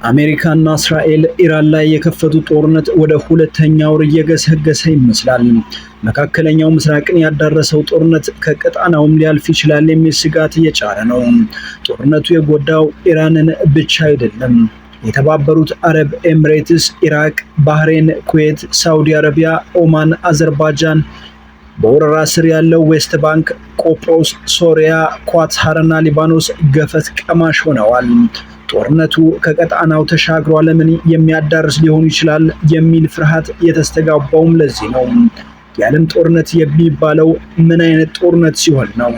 አሜሪካና እስራኤል ኢራን ላይ የከፈቱት ጦርነት ወደ ሁለተኛ ወር እየገሰገሰ ይመስላል። መካከለኛው ምስራቅን ያዳረሰው ጦርነት ከቀጣናውም ሊያልፍ ይችላል የሚል ስጋት እየጫረ ነው። ጦርነቱ የጎዳው ኢራንን ብቻ አይደለም። የተባበሩት አረብ ኤምሬትስ፣ ኢራቅ፣ ባህሬን፣ ኩዌት፣ ሳውዲ አረቢያ፣ ኦማን፣ አዘርባይጃን፣ በወረራ ስር ያለው ዌስት ባንክ፣ ቆጵሮስ፣ ሶሪያ፣ ኳታርና ሊባኖስ ገፈት ቀማሽ ሆነዋል። ጦርነቱ ከቀጣናው ተሻግሮ ዓለምን የሚያዳርስ ሊሆን ይችላል የሚል ፍርሃት የተስተጋባውም ለዚህ ነው። የዓለም ጦርነት የሚባለው ምን አይነት ጦርነት ሲሆን ነው?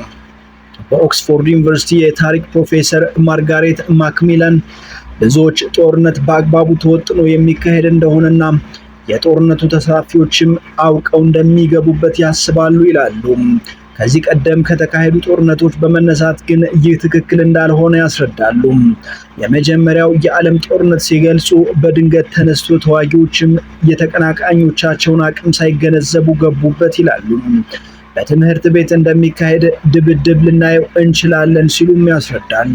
በኦክስፎርድ ዩኒቨርሲቲ የታሪክ ፕሮፌሰር ማርጋሬት ማክሚላን ብዙዎች ጦርነት በአግባቡ ተወጥኖ የሚካሄድ እንደሆነና የጦርነቱ ተሳታፊዎችም አውቀው እንደሚገቡበት ያስባሉ ይላሉ። ከዚህ ቀደም ከተካሄዱ ጦርነቶች በመነሳት ግን ይህ ትክክል እንዳልሆነ ያስረዳሉ። የመጀመሪያው የዓለም ጦርነት ሲገልጹ በድንገት ተነስቶ ተዋጊዎችም የተቀናቃኞቻቸውን አቅም ሳይገነዘቡ ገቡበት ይላሉ። በትምህርት ቤት እንደሚካሄድ ድብድብ ልናየው እንችላለን ሲሉም ያስረዳሉ።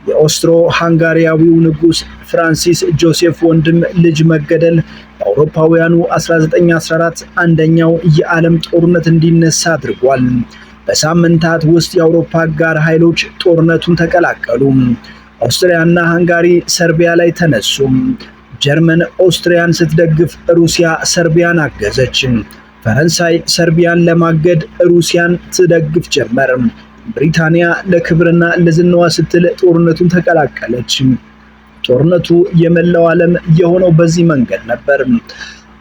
የኦስትሮ ሃንጋሪያዊው ንጉስ ፍራንሲስ ጆሴፍ ወንድም ልጅ መገደል በአውሮፓውያኑ 1914 አንደኛው የዓለም ጦርነት እንዲነሳ አድርጓል። በሳምንታት ውስጥ የአውሮፓ አጋር ኃይሎች ጦርነቱን ተቀላቀሉ። ኦስትሪያና ሃንጋሪ ሰርቢያ ላይ ተነሱ። ጀርመን ኦስትሪያን ስትደግፍ፣ ሩሲያ ሰርቢያን አገዘች። ፈረንሳይ ሰርቢያን ለማገድ ሩሲያን ትደግፍ ጀመር። ብሪታንያ ለክብርና ለዝናዋ ስትል ጦርነቱን ተቀላቀለች። ጦርነቱ የመላው ዓለም የሆነው በዚህ መንገድ ነበር።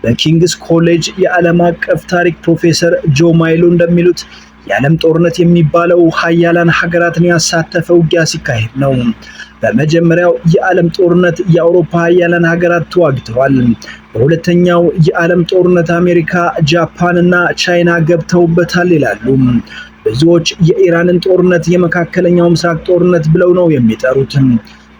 በኪንግስ ኮሌጅ የዓለም አቀፍ ታሪክ ፕሮፌሰር ጆ ማይሎ እንደሚሉት የዓለም ጦርነት የሚባለው ሀያላን ሀገራትን ያሳተፈ ውጊያ ሲካሄድ ነው። በመጀመሪያው የዓለም ጦርነት የአውሮፓ ሀያላን ሀገራት ተዋግተዋል። በሁለተኛው የዓለም ጦርነት አሜሪካ፣ ጃፓን እና ቻይና ገብተውበታል ይላሉ። ብዙዎች የኢራንን ጦርነት የመካከለኛው ምስራቅ ጦርነት ብለው ነው የሚጠሩት።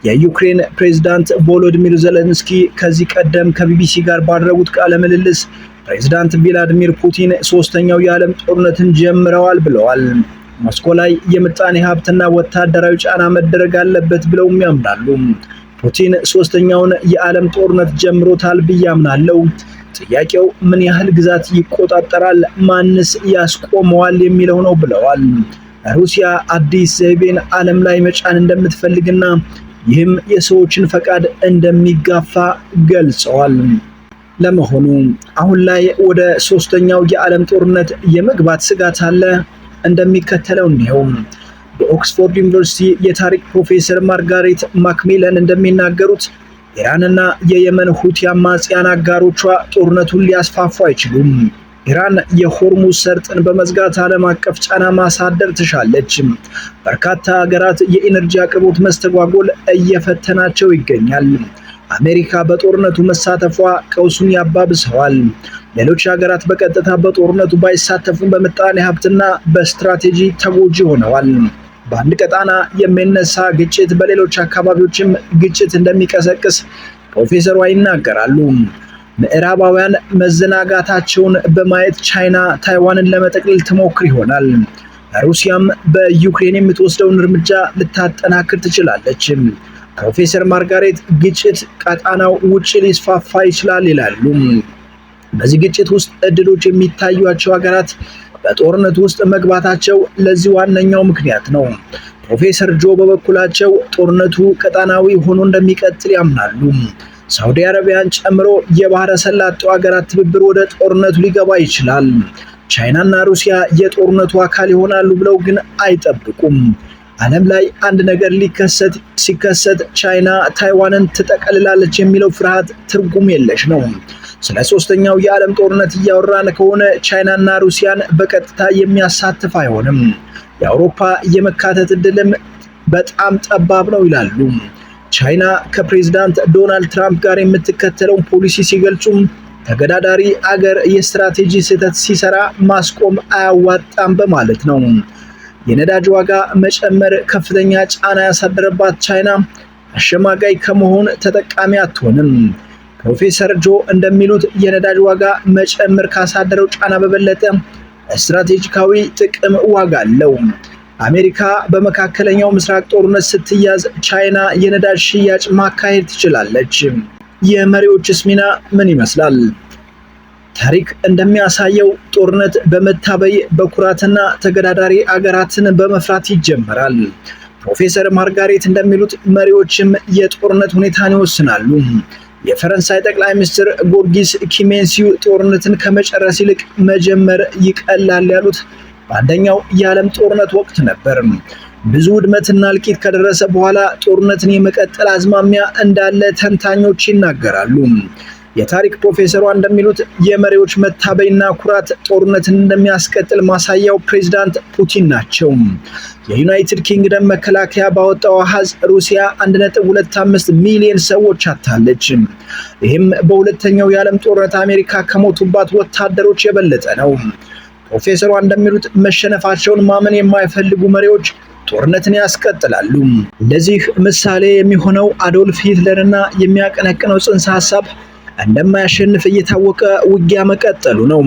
የዩክሬን ፕሬዝዳንት ቮሎዲሚር ዘለንስኪ ከዚህ ቀደም ከቢቢሲ ጋር ባደረጉት ቃለ ምልልስ ፕሬዝዳንት ቪላዲሚር ፑቲን ሶስተኛው የዓለም ጦርነትን ጀምረዋል ብለዋል። ሞስኮ ላይ የምጣኔ ሀብትና ወታደራዊ ጫና መደረግ አለበት ብለውም ያምናሉ። ፑቲን ሶስተኛውን የዓለም ጦርነት ጀምሮታል ብዬ አምናለሁ። ጥያቄው ምን ያህል ግዛት ይቆጣጠራል፣ ማንስ ያስቆመዋል የሚለው ነው ብለዋል። ሩሲያ አዲስ ዘይቤን ዓለም ላይ መጫን እንደምትፈልግና ይህም የሰዎችን ፈቃድ እንደሚጋፋ ገልጸዋል። ለመሆኑ አሁን ላይ ወደ ሶስተኛው የዓለም ጦርነት የመግባት ስጋት አለ? እንደሚከተለው እንየው። በኦክስፎርድ ዩኒቨርሲቲ የታሪክ ፕሮፌሰር ማርጋሬት ማክሚለን እንደሚናገሩት ኢራንና የየመን ሁቲ አማጽያን አጋሮቿ ጦርነቱን ሊያስፋፉ አይችሉም። ኢራን የሆርሙዝ ሰርጥን በመዝጋት ዓለም አቀፍ ጫና ማሳደር ትሻለች። በርካታ ሀገራት የኢነርጂ አቅርቦት መስተጓጎል እየፈተናቸው ይገኛል። አሜሪካ በጦርነቱ መሳተፏ ቀውሱን ያባብሰዋል። ሌሎች ሀገራት በቀጥታ በጦርነቱ ባይሳተፉም በምጣኔ ሀብትና በስትራቴጂ ተጎጂ ሆነዋል። በአንድ ቀጣና የሚነሳ ግጭት በሌሎች አካባቢዎችም ግጭት እንደሚቀሰቅስ ፕሮፌሰሯ ይናገራሉ። ምዕራባውያን መዘናጋታቸውን በማየት ቻይና ታይዋንን ለመጠቅለል ትሞክር ይሆናል። ሩሲያም በዩክሬን የምትወስደውን እርምጃ ልታጠናክር ትችላለች። ፕሮፌሰር ማርጋሬት ግጭት ቀጣናው ውጭ ሊስፋፋ ይችላል ይላሉ። በዚህ ግጭት ውስጥ እድሎች የሚታዩቸው ሀገራት በጦርነቱ ውስጥ መግባታቸው ለዚህ ዋነኛው ምክንያት ነው። ፕሮፌሰር ጆ በበኩላቸው ጦርነቱ ቀጣናዊ ሆኖ እንደሚቀጥል ያምናሉ። ሳውዲ አረቢያን ጨምሮ የባህረ ሰላጤው ሀገራት ትብብር ወደ ጦርነቱ ሊገባ ይችላል። ቻይናና ሩሲያ የጦርነቱ አካል ይሆናሉ ብለው ግን አይጠብቁም። ዓለም ላይ አንድ ነገር ሊከሰት ሲከሰት ቻይና ታይዋንን ትጠቀልላለች የሚለው ፍርሃት ትርጉም የለሽ ነው። ስለ ሶስተኛው የዓለም ጦርነት እያወራን ከሆነ ቻይናና ሩሲያን በቀጥታ የሚያሳትፍ አይሆንም። የአውሮፓ የመካተት እድልም በጣም ጠባብ ነው ይላሉ። ቻይና ከፕሬዝዳንት ዶናልድ ትራምፕ ጋር የምትከተለውን ፖሊሲ ሲገልጹም ተገዳዳሪ አገር የስትራቴጂ ስህተት ሲሰራ ማስቆም አያዋጣም በማለት ነው። የነዳጅ ዋጋ መጨመር ከፍተኛ ጫና ያሳደረባት ቻይና አሸማጋይ ከመሆን ተጠቃሚ አትሆንም። ፕሮፌሰር ጆ እንደሚሉት የነዳጅ ዋጋ መጨመር ካሳደረው ጫና በበለጠ ስትራቴጂካዊ ጥቅም ዋጋ አለው። አሜሪካ በመካከለኛው ምስራቅ ጦርነት ስትያዝ ቻይና የነዳጅ ሽያጭ ማካሄድ ትችላለች። የመሪዎችስ ሚና ምን ይመስላል? ታሪክ እንደሚያሳየው ጦርነት በመታበይ፣ በኩራትና ተገዳዳሪ አገራትን በመፍራት ይጀመራል። ፕሮፌሰር ማርጋሬት እንደሚሉት መሪዎችም የጦርነት ሁኔታን ይወስናሉ። የፈረንሳይ ጠቅላይ ሚኒስትር ጎርጊስ ኪሜንሲዩ ጦርነትን ከመጨረስ ይልቅ መጀመር ይቀላል ያሉት በአንደኛው የዓለም ጦርነት ወቅት ነበር። ብዙ ውድመትና እልቂት ከደረሰ በኋላ ጦርነትን የመቀጠል አዝማሚያ እንዳለ ተንታኞች ይናገራሉ። የታሪክ ፕሮፌሰሯ እንደሚሉት የመሪዎች መታበይና ኩራት ጦርነትን እንደሚያስቀጥል ማሳያው ፕሬዝዳንት ፑቲን ናቸው። የዩናይትድ ኪንግደም መከላከያ ባወጣው አሃዝ ሩሲያ 1.25 ሚሊዮን ሰዎች አጥታለች። ይህም በሁለተኛው የዓለም ጦርነት አሜሪካ ከሞቱባት ወታደሮች የበለጠ ነው። ፕሮፌሰሯ እንደሚሉት መሸነፋቸውን ማመን የማይፈልጉ መሪዎች ጦርነትን ያስቀጥላሉ። ለዚህ ምሳሌ የሚሆነው አዶልፍ ሂትለርና የሚያቀነቅነው ጽንሰ ሐሳብ እንደማያሸንፍ እየታወቀ ውጊያ መቀጠሉ ነው።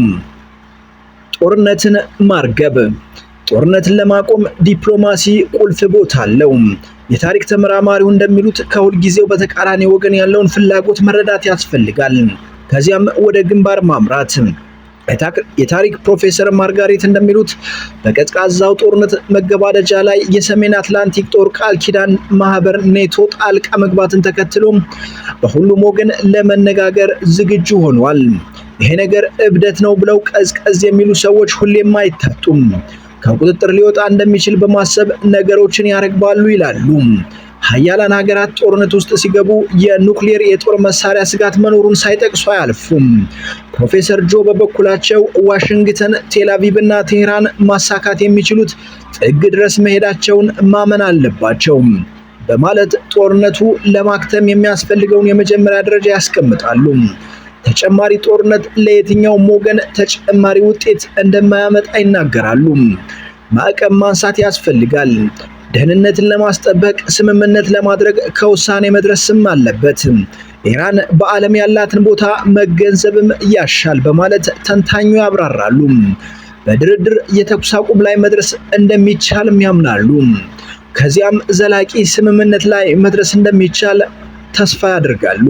ጦርነትን ማርገብ። ጦርነትን ለማቆም ዲፕሎማሲ ቁልፍ ቦታ አለው። የታሪክ ተመራማሪው እንደሚሉት ከሁልጊዜው በተቃራኒ ወገን ያለውን ፍላጎት መረዳት ያስፈልጋል። ከዚያም ወደ ግንባር ማምራት። የታሪክ ፕሮፌሰር ማርጋሬት እንደሚሉት በቀዝቃዛው ጦርነት መገባደጃ ላይ የሰሜን አትላንቲክ ጦር ቃል ኪዳን ማህበር ኔቶ ጣልቃ መግባትን ተከትሎ በሁሉም ወገን ለመነጋገር ዝግጁ ሆኗል። ይሄ ነገር እብደት ነው ብለው ቀዝቀዝ የሚሉ ሰዎች ሁሌም አይታጡም። ከቁጥጥር ሊወጣ እንደሚችል በማሰብ ነገሮችን ያረግባሉ ይላሉ። ሀያላን ሀገራት ጦርነት ውስጥ ሲገቡ የኑክሌር የጦር መሳሪያ ስጋት መኖሩን ሳይጠቅሱ አያልፉም። ፕሮፌሰር ጆ በበኩላቸው ዋሽንግተን፣ ቴልአቪቭ እና ቴህራን ማሳካት የሚችሉት ጥግ ድረስ መሄዳቸውን ማመን አለባቸው በማለት ጦርነቱ ለማክተም የሚያስፈልገውን የመጀመሪያ ደረጃ ያስቀምጣሉ። ተጨማሪ ጦርነት ለየትኛውም ወገን ተጨማሪ ውጤት እንደማያመጣ ይናገራሉ። ማዕቀብ ማንሳት ያስፈልጋል። ደህንነትን ለማስጠበቅ ስምምነት ለማድረግ ከውሳኔ መድረስም አለበት። ኢራን በዓለም ያላትን ቦታ መገንዘብም ያሻል በማለት ተንታኙ ያብራራሉ። በድርድር የተኩስ አቁም ላይ መድረስ እንደሚቻልም ያምናሉ። ከዚያም ዘላቂ ስምምነት ላይ መድረስ እንደሚቻል ተስፋ ያደርጋሉ።